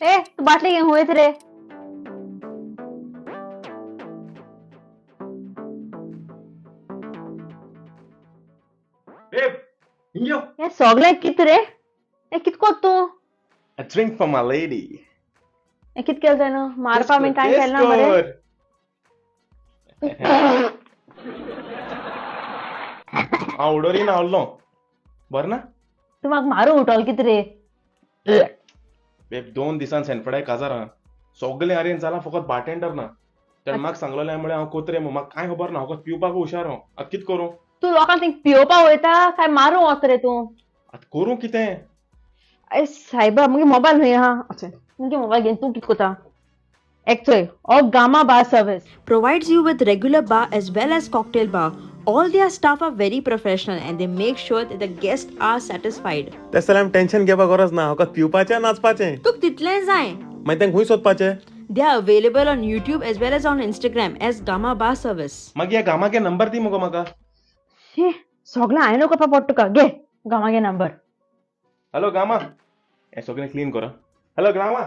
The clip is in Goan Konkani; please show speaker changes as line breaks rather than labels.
ए, तूं बाटली घेवन वयत रे.
बेब, हिंग यो.
हें सगळें कित रे? हें कित कोत्ता तूं?
A drink for my lady.
हें कित केलें तुवें? मारपा बीन कांय केलें ना मरे?
हांव उडोरी ना आहलो, बरें ना?
तूं म्हाका मारूंक उठोल कित रे?
बेब, 2 दिसान सेनफडाय काजार आहा. सगळें अरेंज जालां, फकत बार्टेंडर ना. तेणें म्हाका सांगलेलें म्हळ्यार हांव कोत्रे म्हूण. म्हाका कांय खबर ना, फकत पिवपाक हुशार हांव. आतां कितें करूं?
तूं लोकांक थिंग पियोवपा वयता काय मारूंक वता रे तूं?
आतां करूं कितें?
ए सायबा, मुगे मोबायल न्हय आहा. मुगे मोबायल घेवन तूं कित कोता? एक चोय, हो gamma bar service
provides you with regular bar as well as cocktail bar. All their staff are very professional and they make sure that the guests are satisfied.
तें जाल्यार आमी टेन्शन घेवपाक गरज ना, फकत पिवपाचें, नाचपाचें.
तुक तितलें जाय.
मागीर तांकां खूंय सोदपाचें?
They are available on YouTube as well as on Instagram as Gamma Bar Service.
मागीर ह्या गामागे नंबर दी मुगो म्हाका.
शी, सगळें हांवें करपा पडटा तुका. घे गामागे नंबर.
हॅलो गामा, हें सगळें क्लीन कर. Hello gamma.